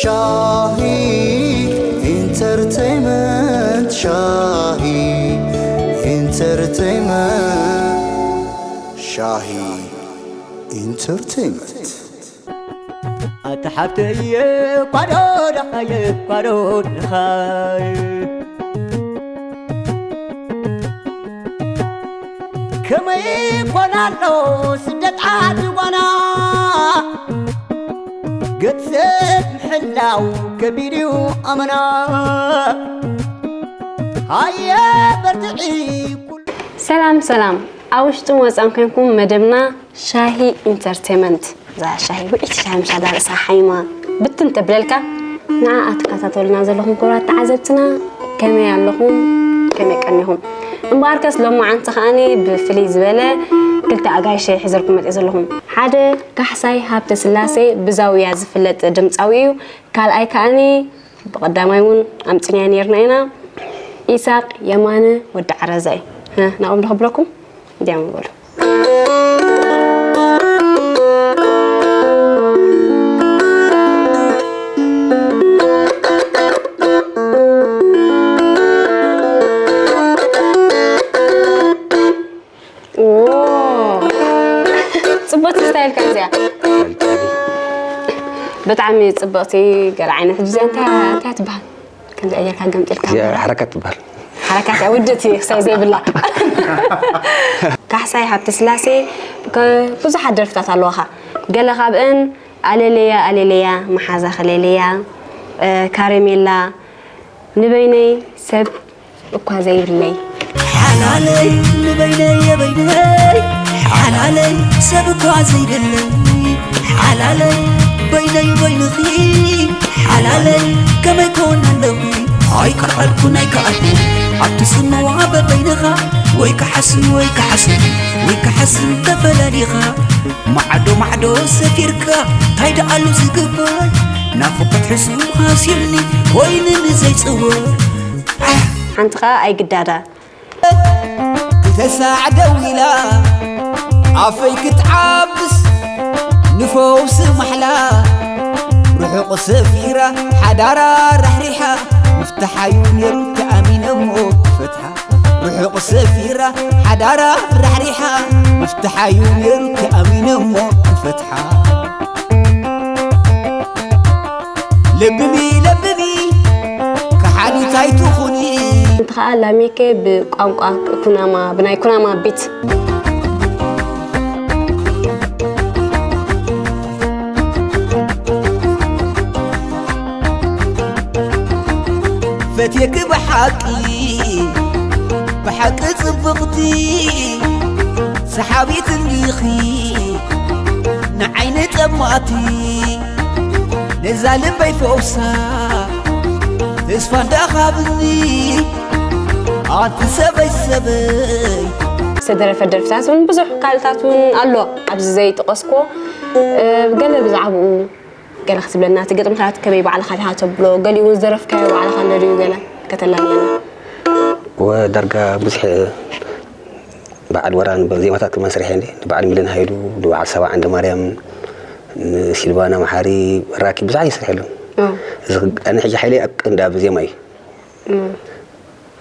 ሻሂ ኢንተርቴይመንት፣ ሻሂ ኢንተርቴይመንት፣ ሻሂ ኢንተርቴይመንት። ኣታ ሓብተየ ኳዶ ደኻየ ኳዶ ደኻየ ከመይ ኮን ኣሎ ስደት ዓዲ ጓና ገጽ ምሕላው ከቢድ እዩ ኣመና ሃየ በርትዒ ኩሉ ሰላም ሰላም፣ ኣብ ውሽጥን ወፃን ኮንኩም መደብና ሻሂ ኢንተርቴመንት፣ እዛ ሻሂ ውዕይቲ ሻሂ ምሻላ ርእሳ ሓይማ ብትን ተብለልካ። ንዓ ኣትከታተሉና ዘለኹም ክቡራት ተዓዘብትና ከመይ ኣለኹም? ከመይ ቀኒኹም? እምበኣርከስ ሎማዓንቲ ከኣኒ ብፍልይ ዝበለ ክልተ ኣጋይሸ ሒዘልኩም መፅእ ዘለኹም። ሓደ ካሕሳይ ሃብተ ስላሴ ብዛውያ ዝፍለጥ ድምፃዊ እዩ። ካልኣይ ከኣኒ ብቐዳማይ እውን ኣምፅንያ ነይርና ኢና። ኢሳቅ የማነ ወዲ ዓረዛይ። ሀ፣ ናኦም ዶ ክብለኩም? እንዲያም በሉ። ኦ፣ ጽቡቅ ስታይል ከዚያ። ብጣዕሚ ጽብቅቲ ገለ ዓይነት። እዚኣ እንታይ፣ እንታይ ትበሃል? ከምዚ ኣየርካ ገምጢልካ እዚኣ ሓረካት ትበሃል። ሓረካት እያ፣ ውድእቲ ክሳይ ዘይብላ። ካሕሳይ ሃብተስላሴ ከ-፣ ብዙሓት ደርፍታት ኣለዋኻ። ገለ ካብአን ኣለለያ፣ ኣለለያ፣ መሓዛ ከለለያ፣ እ፣ ካረሜላ፣ ንበይነይ ሰብ እኳ ዘይብለይ። ሓላለይ ንበይነይ የበይነይ፣ ሓላለይ ሰብ እኳ ዘይብለይ፣ ሓላለይ በይነይ በይንኺ፣ ሓላለይ ከመይ ኮን ኣለኺ? ኣይከኣልኩን ኣይከኣልኩን ኣብቲ ጽምዋ በበይንኻ፣ ወይ ክሓስም ወይ ክሓስም ወይ ክሓስም ተፈላሊኻ፣ ማዕዶ ማዕዶ ሰፊርካ ታይ ደኣሉ ዝግበር፣ ናፍቆት ሕሱም ሃሲልኒ ኮይንኒ ዘይጽወር። ሓንቲ ኸኣ ኣይግዳዳ። ክተሳዕ ደው ኢላ ኣፈይ ክትዓብስ ንፈውሲ ማሕላ ርሑቕ ሰፊራ ሓዳራ ራሕሪሓ ምፍትሓዩ ነይሩ ተኣሚነ እሞ ክፈትሓ ርሑቕ ሰፊራ ሓዳራ ራሕሪሓ ምፍትሓዩ ነይሩ ተኣሚነ እሞ ክፈትሓ ለብሚ ለብሚ ከሓዲት ኣይትኹኒ። እንተ ኸኣ ላሜከ ብቋንቋ ኩናማ፣ ብናይ ኩናማ ቢት። ፈትየኪ ብሓቂ፣ ብሓቂ ጽብቕቲ፣ ሰሓቢት እንዲኺ፣ ንዓይኒ ጠማእቲ፣ ነዛ ልበይ ፈውሳ፣ ተስፋ እንዳኻብኒ፣ ኣቲ ሰበይ ሰበይ። ዝተደረፈ ደርፍታት እውን ብዙሕ ካልእታት እውን ኣሎ፣ ኣብዚ ዘይጠቐስኩዎ፣ እ፣ ገለ ብዛዕባኡ ገለ ክትብለና፣ እቲ ግጥምታት ከመይ ባዕልኻ ዲኻ ተብሎ፣ ገሊኡ እውን ዝደረፍካዮ ባዕልኻ ኣሎ ድዩ ገለ ከተላልየና? ወ-፣ ዳርጋ ብዙሕ በዓል ወራን ዜማታት ክመስርሕ እንዲ፣ ንበዓል ሚልን ሃይሉ፣ ንበዓል ሰባ ዓንደ ማርያም፣ ንሲልቫና መሓሪ፣ ራኪ ብዙሓት ይሰርሐሎም። እ። እዚ ኣነ ሕጂ ሓይለይ ኣብ ቀንዲ ኣብ ዜማ እዩ። እ።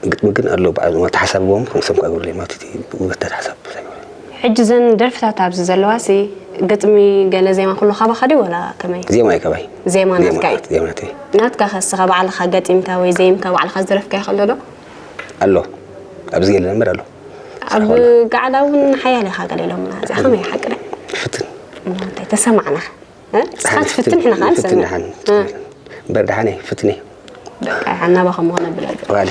ግጥሚ ግን ኣሎ፣ በዓል ማለት ሓሳብዎም ከምሰም ክገብሩለይ ማለት እቲ ውህደት ሓሳብ ሳይሆን። ሕጂ ዘን ደርፍታት ኣብዚ ዘለዋ ሲ ግጥሚ ገለ ዜማ ኩሉ ካባኻ ድዩ ወላ ከመይ? ዜማ እዩ ካባይ። ዜማ ዜማ ናትካ እዩ? ዜማ ናተይ። ናትካ ከስኻ ባዕልኻ ገጢምካ ወይ ዘይምካ ባዕልኻ ዝደረፍካዮ ከሎ ዶ? ኣሎ። ኣብዚ የለን እምበር ኣሎ። ኣብ ስራሕ ወላ። ጋዕላ እውን ሓያል ኢኻ ገለ ኢሎምና። እዚኣ ከመይ ሓቂ ዶ? ፍትን። እንታይ ተሰማዕናኻ? እ? ንስኻ ትፍትን፣ ንሕና ኸኣ ንፍትን ንሰምዕ። ንሓን። እ። እምበር ደሓን እየ፣ ፍትን እየ። በቃ፣ ኣናባኸ ምኾነ ብለካ። ዋሊ።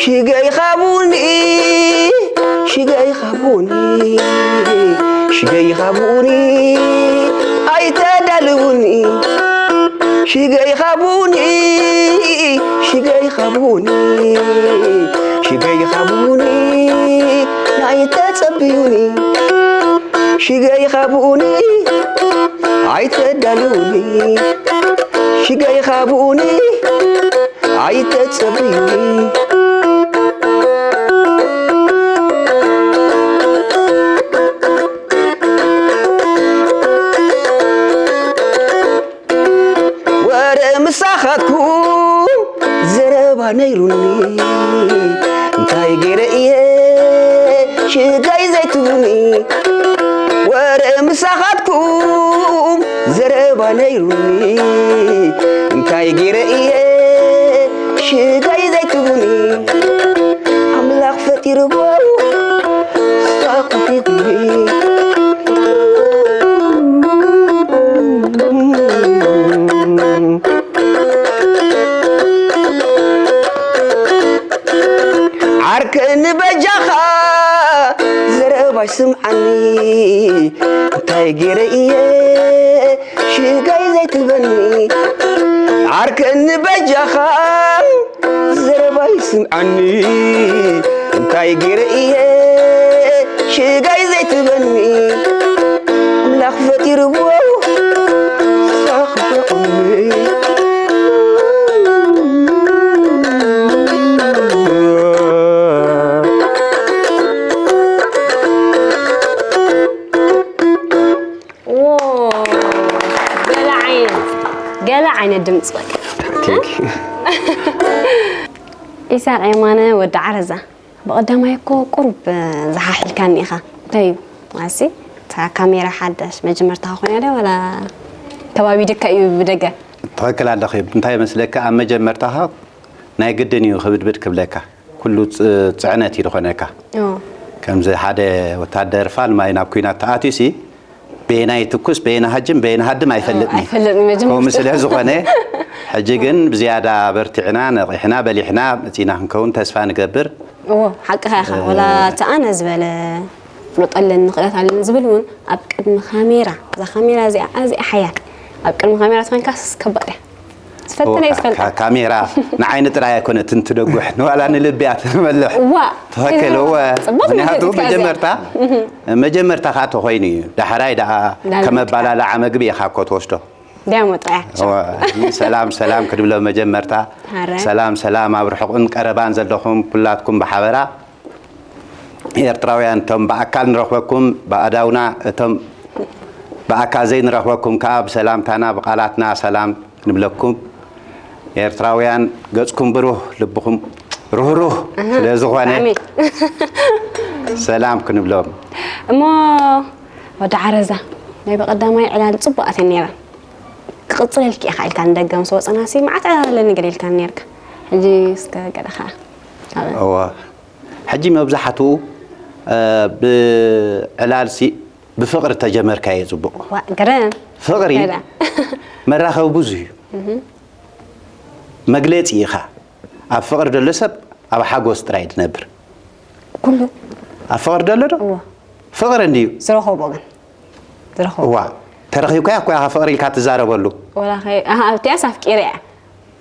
ሽገይ ኻቡኒ፣ ሽገይ ኻቡኒ፣ ሽገይ ኻቡኒ፣ ኣይተዳልውኒ። ሽገይ ኻቡኒ፣ ሽገይ ኻቡኒ፣ ሽገይ ኻቡኒ፣ ኣይተጸብዩኒ። ሽገይ ኻቡኒ፣ ኣይተዳልውኒ። ሽገይ ኻቡኒ፣ ኣይተጸብዩኒ። ወረ ምሳኻትኩም ዘረባ ነይሩኒ፣ እንታይ ገይረ እየ ሽጋይ ዘይትብሉኒ? ወረ ምሳኻትኩም ዘረባ ነይሩኒ፣ እንታይ ገይረ እየ ሽጋይ ዘይትብሉኒ? ኣምላኽ ፈጢርዎ ሳኽቲትኒ። ዓርከኒ በጃኻ ዘረባይ ስምዓኒ፣ እንታይ ገይረ እየ ሽጋይ ዘይትበኒ? ዓርከኒ በጃኻ ዘረባይ ስምዓኒ፣ እንታይ ገይረ እየ ሽጋይ ዘይትበኒ? ኣምላኽ ፈጢርዎ ሳኽበቑኒ። ዎ፣ ገለ ዓይነት፣ ገለ ዓይነት ድምፂ በቃ። ቴንክ ዩ። ኢሳቅ የማነ ወዲ ዓረዛ፣ ብቐዳማይ እኮ ቁሩብ ዝሓሒልካኒ ኢኻ። እንታይ እዩ? ዋሲ፣ እታ ካሜራ ሓዳሽ መጀመርታ ኮይና ድያ ዋላ ከባቢድካ እዩ ብደገ? ትኽክል ኣለኺ። እንታይ መስለካ፣ ኣብ መጀመርታኻ ናይ ግድን እዩ ክብድብድ ክብለካ፣ ኩሉ ጽ- ጽዕነት እዩ ዝኾነካ። ኦ፣ ከምዚ ሓደ ወታደር ፋልማይ ናብ ኩናት ተኣትዩሲ፣ በየናይ ትኩስ በየና ሃጅም በየና ሃድም ኣይፈልጥን እዩ። ኣይፈልጥን መጀመርታ። ከምኡ ስለ ዝኾነ፣ ሕጂ ግን ብዝያዳ በርቲዕና ነቒሕና በሊሕና መፂና ክንከውን ተስፋ ንገብር። እዎ፣ ሓቅኻ ኢኻ። ወላ እቲ ኣነ ዝበለ ፍለጠለን ንኽእለት ኣለኒ ዝብል እውን ኣብ ቅድሚ ካሜራ፣ እዛ ካሜራ እዚኣ ኣዚኣ ሓያል፣ ኣብ ቅድሚ ካሜራ ተኾይንካስ ከበድ እያ። ዝፈተነ እዩ ዝፈልጣ። ካሜራ ንዓይኒ ጥራይ ኣይኮነትን ትደጉሕ፣ ንዋላ ንልቢ እያ ትመልሕ። እዋ፣ ትኽክል እወ። ጽቡቕ ምክንያቱ መግለጺ እያ እዚኣ። መጀመርታ መጀመርታ ከዓ ተኾይኑ እዩ፣ ዳሕራይ ደኣ ዳልምካ። ከመባላልዓ መግቢ ኢኻ እኮ ትወስዶ። ዳሞ ጥራይ። እወ፣ ሰላም ሰላም ክንብሎ መጀመርታ። ሃረ። ሰላም ሰላም ኣብ ርሑቕን ቀረባን ዘለኹም ኩላትኩም ብሓበራ ኤርትራውያን፣ እቶም ብኣካል ንረኽበኩም ብኣእዳውና፣ እቶም ብኣካል ዘይንረኽበኩም ከዓ ብሰላምታና ብቓላትና ሰላም ንብለኩም። ኤርትራውያን፣ ገጽኩም ብሩህ፣ ልብኹም ርህሩህ ስለ ዝኾነ ብጣዕሚ። ሰላም ክንብሎም። እሞ ወዲ ዓረዛ፣ ናይ ብቐዳማይ ዕላል ጽቡቓት እየን ነይረን። ክቕጽለልኪ ኢኻ ኢልካ ንደገ ምስ ወጸናሲ መዓት ዕላል ኣለኒ ገለ ኢልካ ነይርካ። ሕጂ እስከ ገለ ኸዓ። እወ፣ ሕጂ መብዛሕትኡ ብዕላልሲ ብፍቕሪ ተጀመርካዮ ጽቡቕ። ዋ፣ ገረም። ፍቕሪ ገለ። መራኸቢ ብዙህ እዩ። መግለጺ ኢኻ። ኣብ ፍቕሪ ዘሎ ሰብ ኣብ ሓጎስ ጥራይ ድነብር። ኩሉ ኣብ ፍቕሪ ዘሎ ዶ? እወ። ፍቕሪ እንድዩ። ዝረኸቦ ግን ዝረኸቦ እዋ፣ ተረኺብካያ እኮ ኢኻ ፍቕሪ ኢልካ ትዛረበሉ። ወላ ኸይ ኣሃ ኣብቲያስ ኣፍቂረ እያ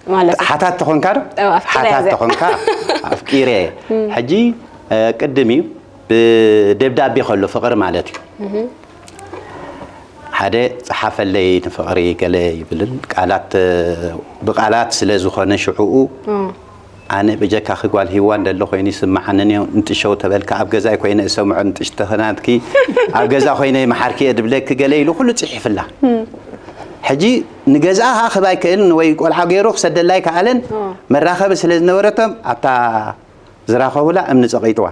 ማለት እዩ። ሓታት ተኾንካ ዶ? እው፣ ኣፍቂረ ሓታት እያ። ተኾንካ ኣፍቂረ። ሕጂ እ፣ ቅድም እዩ ብደብዳቤ ከሎ ፍቕሪ ማለት እዩ። ሓደ ጸሓፈለይ ንፍቕሪ ገለ ይብልን ቃላት እ፣ ብቃላት ስለ ዝኾነ ሽዕኡ ኣነ ብጀካኺ ጓል ሂዋ እንደሎ ኮይኑ ይስምዓንን እዩ። እንጥሸው ተበልካ ኣብ ገዛይ ኮይነ እሰምዖ፣ እንጥሽ ተኸናትኪ ኣብ ገዛ ኮይነ ይመሓርኪ እየ ድብለኪ ገለ ኢሉ ኩሉ ጽሒፍላ። ሕጂ ንገዝኣ ከዓ ክህባ ኣይክእልን ወይ ቆልዓ ገይሩ ክሰደላ ኣይከኣለን። መራኸቢ ስለ ዝነበረቶም ኣብታ ዝራኸቡላ እምኒ ጸቒጥዋ።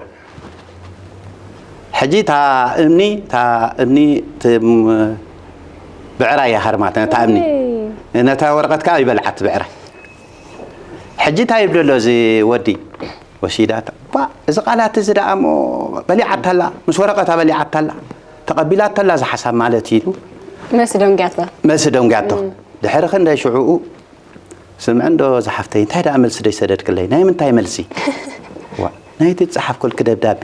ሕጂ እታ እምኒ እታ እምኒ ትም- ብዕራይ እያ ሃርማት ነታ እምኒ ነታ ወረቐት ከዓ ይበልዓት ብዕራይ። ሕጂ እንታይ ይብሎ ኣሎ እዚ ወዲ ወሲዳታ ባ እዚ ቃላት እዚ ደኣ እሞ በሊዓታላ ምስ ወረቐታ በሊዓታላ ተቐቢላታላ እዚ ሓሳብ ማለት እዩ ኢሉ መሲ ደንጊያቶ። መሲ ደንጊያቶ። ድሕሪ ክንደይ ሽዕኡ ስምዒ እንዶ ዝሓፍተይ እንታይ ደኣ መልሲ ደይሰደድክለይ ናይ ምንታይ መልሲ ዋ ናይቲ ዝጸሓፍኩልኪ ደብዳቤ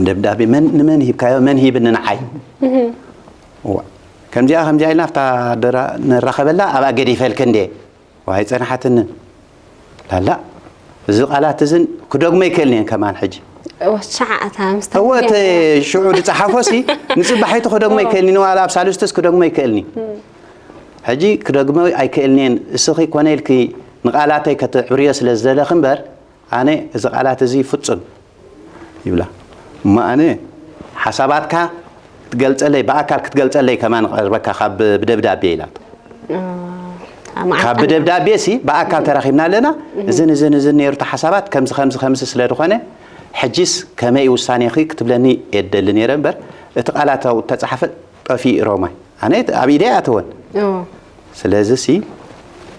ደብዳቤ መን ንመን ሂብካዮ መን ሂብኒ ንዓይ ዋ ከምዚኣ ከምዚኣ ኢልና ኣብታ ደራ- ንራኸበላ ኣብኣ ገዲፈልኪ እንዴ ዋ ኣይጸንሓትንን ላላ እዚ ቃላት እዝን ክደግሞ ይክእልኒ እየን ከማን ሕጂ ወሻዓ እታ ምስታ እወ እቲ ሽዑ ዝጸሓፎሲ ንጽባሒቱ ክደግሞ ይክእልኒ ንዋላ ኣብ ሳልስቱስ ክደግሞ ይክእልኒ ሕጂ ክደግሞ ኣይክእልኒ እየን እስኺ ኮነ ኢልኪ ንቓላተይ ከተዕብርዮ ስለ ዝደለኺ እምበር ኣነ እዚ ቃላት እዚ ፍጹም ይብላ እሞ ኣነ ሓሳባትካ ክትገልጸለይ ብኣካል ክትገልጸለይ ከማን ቀርበካ ካብ ብደብዳቤ ኢላቶ። ካብ ብደብዳቤ ሲ ብኣካል ተራኺብና ኣለና። እዝን እዝን እዝን ነይሩ እቲ ሓሳባት ከምዚ ከምዚ ከምዚ ስለ ዝኾነ ሕጂስ ከመይ ውሳኔኺ ክትብለኒ እየ ደሊ ነይረ እምበር እቲ ቃላት ኣብኡ ተጻሓፈ ጠፊኡ ሮማይ ኣነ ኣብ ኢደይ ኣተወን። ስለዚ ሲ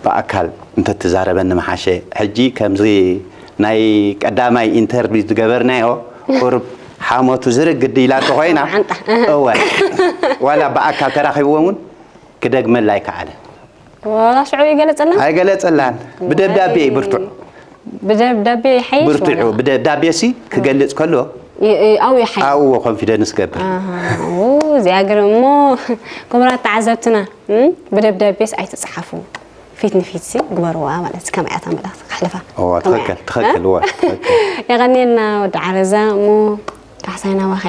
ብኣካል እንተትዛረበኒ ምሓሸ። ሕጂ ከምዚ ናይ ቀዳማይ ኢንተርቪው ዝገበርናዮ ቁሩብ ሓሞቱ ዝርግድ ኢላ እንተኾይና እወ ዋላ ብኣካል ተራኺብዎም እውን ክደግመላ ኣይከኣለን። ዋላ ሽዑ ይገለጸላ ኣይገለጸላን። ብደብዳቤ እዩ ብርቱዕ ብደብዳቤ ይሓይሽ ብርቱዑ ብደብዳቤ ሲ ክገልጽ ከሎ ኣው ይሓይሽ ኣብዎ ኮንፊደንስ ገብር። እዚኣ ግርም እሞ ክቡራት ተዓዘብትና ብደብዳቤስ ኣይትፅሓፉ ፊት ንፊት ሲ ግበርዋ ማለት ከመይ እያ እታ መልእኽቲ ከሕልፋ እዋ ትኽክል ትኽክል እዋ ትኽክል የቐንየልና ወዲ ዓረዛ እሞ ካሕሳይ ናባኸ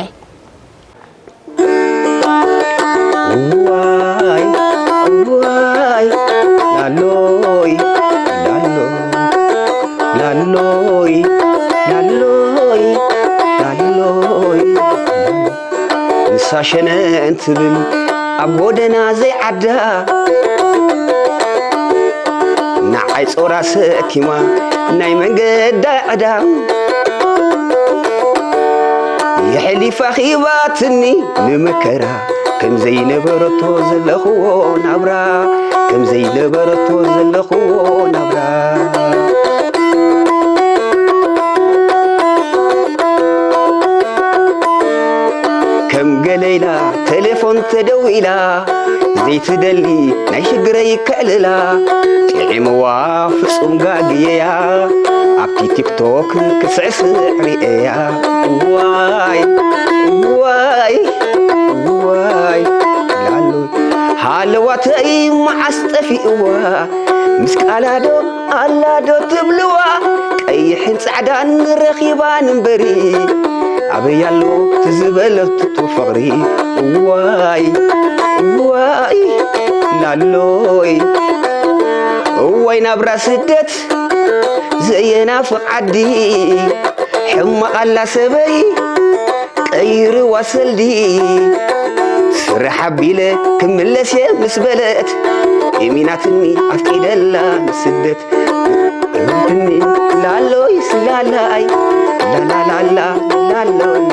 እዋይ እዋይ ላሎይ ላሎ ላሎይ ላሎይ ላሎይ ንሳ ሸነን ትብል ኣብ ጎደና ዘይዓዳ ንዓይ ጾራ ሰኪማ ናይ መንገዳ ዕዳ የሕሊፋ ኺባትኒ ንመከራ ከምዘይነበረቶ ዘለኽዎ ናብራ ከምዘይነበረቶ ዘለኽዎ ናብራ ከም ገለ ኢላ ቴሌፎን ተደዊላ ዘይትደሊ ናይ ሽግረይ ከዕልላ ጥዒምዋ ፍጹም ጋግየያ ኣብቲ ቲክቶክ ክስዕስዕ ርእየያ እዋይ እዋይ እዋይ ላሉ ሃለዋተይ መዓስ ጠፊእዋ ምስ ቃላዶ ኣላዶ ትብልዋ ቀይሕን ጻዕዳን ረኺባ ንበሪ ኣበይ ኣሎ ትዝበለትቶ ፍቕሪ እዋይ እዋይ ላሎይ እዋይ ናብራ ስደት ዘየናፍቕ ዓዲ ሕማቕ ኣላ ሰበይ ቀይርዋ ሰልዲ ስራሕ ኣቢለ ክምለስ እየ ምስ በለት እሚናትኒ ኣፍቂደላ ንስደት እሚናትኒ ላሎይ ስላላይ ላላላላ ላሎይ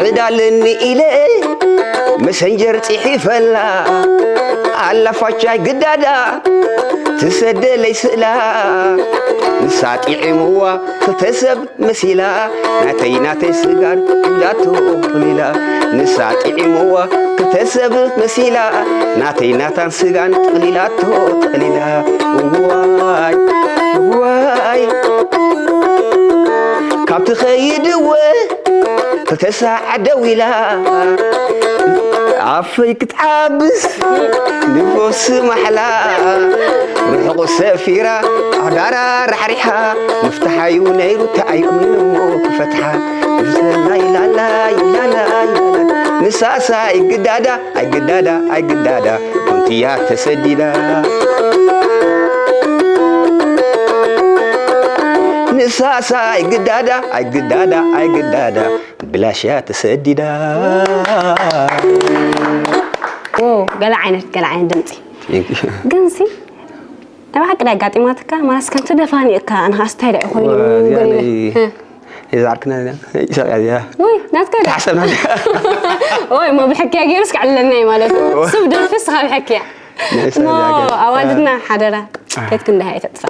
ዕዳ ኣለኒ ኢለ መሰንጀር ጽሒፈላ ኣላፋቻይ ግዳዳ ትሰደለይ ስእላ ንሳ ጢዒምዋ ክልተ ሰብ መሲላ ናተይ ናተይ ስጋን ኢላቶ ኹሊላ ንሳ ጢዒምዋ ክልተ ሰብ መሲላ ናተይ ናታን ስጋን ጥቕሊላቶ ጥቕሊላ እዋይ እዋይ ካብ ትኸይድ እወ ክልተ ሳዕ ደው ኢላ ኣፈይ ክትዓብስ ንፎስ ማሕላ ርሕቑ ሰፊራ ኣዳራ ራሕሪሓ ምፍታሓዩ ነይሩ ተኣይቁ እሞ ክፈትሓ ናይ ላላ ይላላ ንሳሳ ይግዳዳ ኣይግዳዳ ኣይግዳዳ ኮንትያ ተሰዲዳ ንሳሳ ኣይግዳዳ ኣይግዳዳ ኣይግዳዳ ብላሽያ ተሰዲዳ ገለ ዓይነት ገለ ዓይነት ድምፂ ግን ሲ ናይ ብሓቂ ዳ ኣጋጢማትካ ማለት ከምቲ ደፋኒ እካ ኣነ ከዓ ስታይ ዳ ይኾይኑ የዛርክና ኢሳቅ እያ ወይ ናትካ ዳ ተሓሰብና ወይ ሞ ብሕክያ ገይሩስ ክዕልለና እዩ ማለት እዩ ስብ ደርፊ ስኻ ብሕክያ ሞ ኣዋልድና ሓደራ ከይትክ እንዳሃ ይተጥፋ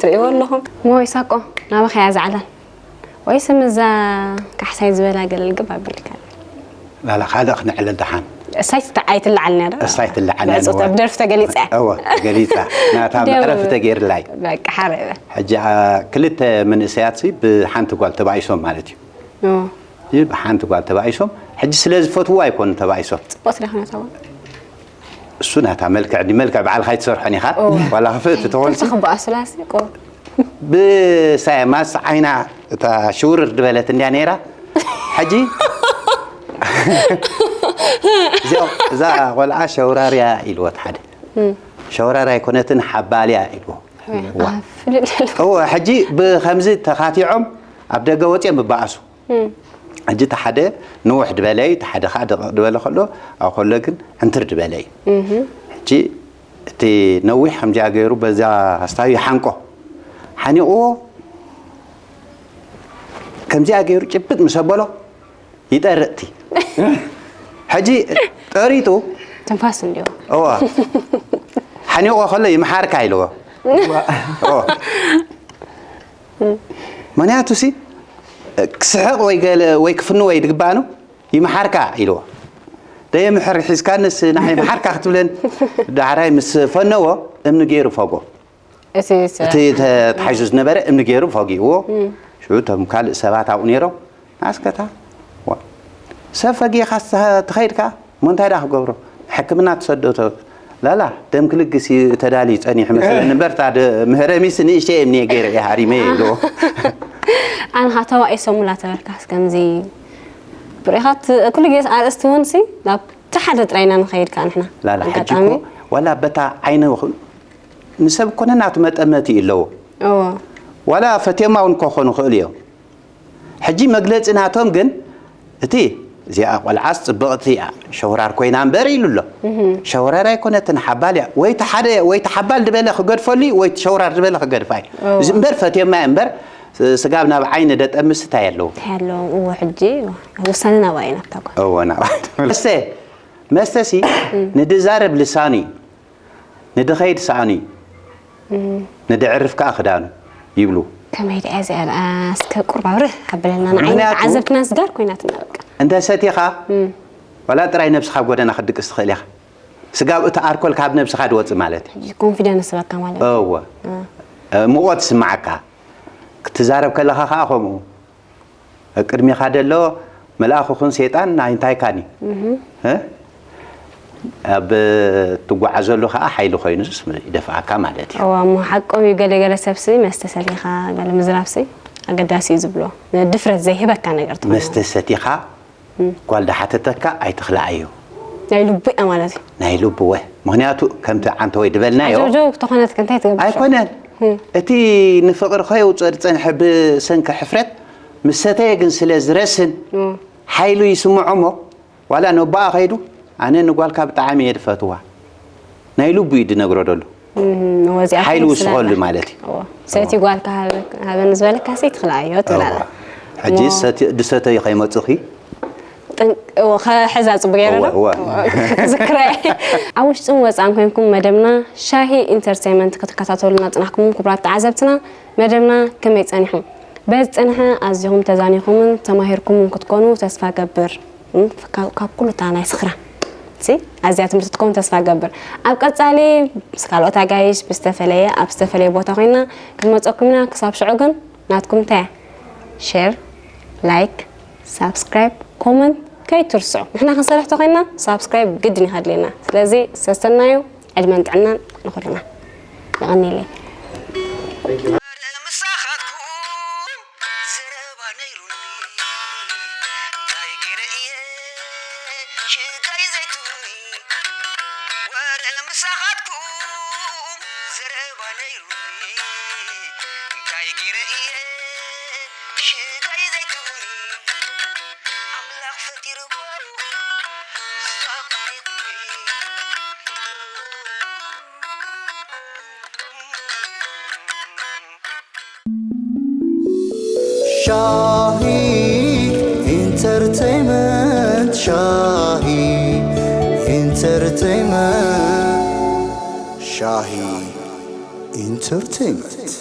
ትርእይዎ ኣለኹም ሞ ይሳቆ ናባኸ እያ ዝዓላል ወይስ ምዛ ካሕሳይ ዝበላ ገለ ልግብ ኣቢልካ ላላ ካልእ ክነዕልል ደሓን እሳይ ትተዓይ ትለዓል ነረ እሳይ ትለዓል ነረ ጾታ ብደርፊ ተገሊጸ እወ ገሊጻ ናታ መዕረፊ ተገይርላይ በቃ ሓረበ ሕጂ ክልተ መንእሰያት ብሓንቲ ጓል ተባኢሶም ማለት እዩ ይህ ብሓንቲ ጓል ተባኢሶም ሕጂ ስለ ዝፈትዎ ኣይኮኑ ተባኢሶም ጽቡቅ ስለ ኮነ ተባ እሱ ናታ መልክዕ ዲ መልክዕ በዓልካ ኣይትሰርሖን ኢኻ ዋላ ክፍእቲ ተኾንሲ ተኽብኣ ስላሲ ቆ ብሳይ ማስ ዓይና እታ ሽውርር ዝበለት እንድያ ነይራ ሕጂ እዛ ቆልዓ ሸውራርያ ኢልዎ ሓደ ሸውራር ኣይኮነትን ሓባልያ ኢልዎ ዋ። ኣፍልል። እወ፣ ሕጂ ብኸምዚ ተኻቲዖም ኣብ ደገ ወፂኦም ይበኣሱ። ሕጂ እቲ ሓደ ንውሕ ድበለይ፣ እቲ ሓደ ከዓ ደቐቕ ድበለ ከሎ፣ ኣብ ከሎ ግን ዕንትር ድበለይ። ሕጂ እቲ ነዊሕ ከምዚኣ ገይሩ በዛ ኣስታዩ ይሓንቆ። ሓኒቕዎ ከምዚኣ ገይሩ ጭብጥ ምስ ኣበሎ ይጠርጥቲ። ሕጂ ጠሪጡ ትንፋስ እንዲዮ። እዋ። ሓኒቆ ከሎ ይምሓርካ ኢልዎ። እዋ። ምክንያቱ ሲ ክስሕቕ ወይ ገለ ወይ ክፍንዎ ይድግባኑ ይምሓርካ ኢልዎ። ደየምሕር ሒዝካንስ ንዓይ ምሓርካ ክትብለን ዳሕራይ ምስ ፈነዎ እምኒ ገይሩ ፈጎ። እቲ እቲ ተ- ተታሒዙ ዝነበረ እምኒ ገይሩ ፈጊእዎ። ሽዑ እቶም ካልእ ሰባት ኣብኡ ነይሮም። ንኣስከታ ዋ፣ ሰብ ፈጊእኻ ዝተ- ተኸይድካ እሞ እንታይ ደኣ ክገብሮ? ሕክምና ትሰዶ ተ- ላላ ደም ክልግስ እዩ ተዳልዩ ጸኒሑ መሰለኒ እምበር እታ ደ- መህረሚስ ንእሽተይ እምኒ ገይረ እየ ሃሪመ እየ ኢልዎ። ኣነ ኸዓ ተባኢሶም ላ ተበልካስ ከምዚ ብሬኻት ኩሉ ግዜ ኣርእስቲ እውን ሲ ናብ ተሓደ ጥራይና ንኸይድ ከዓ ንሕና ላላ ሕጂ እኮ ዋላ በታ ዓይነ ንሰብ ኮነ ናቱ መጠመቲ ኣለዎ። ዋላ ፈትዮማ እውን ክኾኑ ይኽእሉ እዮም። ሕጂ መግለፂ ናቶም ግን እቲ እዚኣ ቆልዓስ ፅብቕቲ እያ ሸውራር ኮይና እምበር ኢሉ ኣሎ። ሸውራር ኣይኮነትን ሓባል እያ። ወይ እቲ ሓደ ወይ እቲ ሓባል ዝበለ ክገድፈሉ እዩ ወይ እቲ ሸውራር ዝበለ ክገድፋ እዩ። እዚ እምበር ፈትዮማ እያ እምበር ስጋብ ናብ ዓይኒ ደጠምስ እንታይ ኣለዎ? እንታይ ኣለዎም? እዎ ሕጂ ውሳነ ናብኣ እዩ ናብታ ጓል። እዎ ናብኣ። መስተ መስተ ሲ ንድዛረብ ልሳኑ እዩ። ንድኸይድ ሰኣኑ እዩ፣ ንድዕርፍ ከኣ ክዳኑ ይብሉ። ከመይ ድኣ እዚኣ ደኣ እስከ ቁሩብ ኣብርህ ኣበለልና፣ ንዓይ ምኽንያቱ ተዓዘብትና ስጋር ኮይናትና በቃ። እንተ ሰቲኻ ዋላ ጥራይ ነብስኻ ኣብ ጎደና ክትድቅስ ትኽእል ኢኻ። ስጋብ እቲ ኣርኮል ካብ ነብስኻ ድወጽእ ማለት እዩ። ሕጂ ኮንፊደንስ ህበካ ማለት እዩ። እወ። ሙቐት ይስምዓካ። ክትዛረብ ከለኻ ከኣ ከምኡ። ኣብ ቅድሜኻ ደሎ መልኣኽ ይኹን ሰይጣን ናይ እንታይካን እዩ። እ? ኣብ ትጓዓዘሉ ከዓ ሓይሊ ኮይኑስ ይደፍኣካ ማለት እዩ። እዋ እሞ ሓቆም እዩ። ገለ ገለ ሰብሲ መስተ ሰቲኻ ገለ ምዝራብሲ ኣገዳሲ እዩ ዝብሎ። ድፍረት ዘይህበካ ነገር ትኾን። መስተ ሰቲኻ ጓል ዳሓተተካ ኣይትኽልኣዮ። ናይ ልቡ እያ ማለት እዩ። ናይ ልቡ ወ ምኽንያቱ ከምቲ ዓንተወይ ድበልናዮ ጆርጆ ተኾነት ከ እንታይ ትገብር? ኣይኮነን። እቲ ንፍቕሪ ከየውፅኦ ዝፀንሐ ብሰንኪ ሕፍረት ምስ ሰተየ ግን ስለ ዝረስን ሓይሉ ይስምዖ እሞ ዋላ ነቦኣ ከይዱ ኣነ ንጓልካ ብጣዕሚ እየ ድፈትዋ ናይ ልቡ እዩ ድነግሮ ደሎ። ሓይሊ ውስኸሉ ማለት እዩ። ሰቲ ጓልካ ሃበኒ ዝበለካ ሲ ትኽልኣዮ ትብላላ። ሕጂ ድሰተዩ ከይመፁኺ ሕዛ ፅቡቅ ገይረ ዝክረ ኣብ ውሽጥን ወፃእን ኮይንኩም መደብና ሻሂ ኢንተርቴይመንት ክትከታተሉና ፅናሕኩም ክቡራት ተዓዘብትና መደብና ከመይ ፀኒሑ በዚ ፀንሐ ኣዚኹም ተዛኒኹምን ተማሂርኩምን ክትኮኑ ተስፋ ገብር። ካብ ኩሉ እታ ናይ ስኽራ ኣዝያ ትምህርቲ ትከውን ተስፋ ገብር። ኣብ ቀፃሊ ምስ ካልኦት ኣጋይሽ ብዝተፈለየ ኣብ ዝተፈለየ ቦታ ኮይና ክንመፀኩም ኢና። ክሳብ ሽዑ ግን ናትኩም እንታይ እያ? ሼር፣ ላይክ፣ ሳብስክራይብ፣ ኮመንት ከይትርስዑ። ንሕና ክንሰርሕ ተኮይና ሳብስክራይብ ግድን እዩ ከድልየና። ስለዚ ሰሰናዩ ዕድመን ጥዕናን ንኩልና። የቐንየለይ። ሻሂ ኢንተርቴይመንት ሻሂ ኢንተርቴይመንት ሻሂ ኢንተርቴይመንት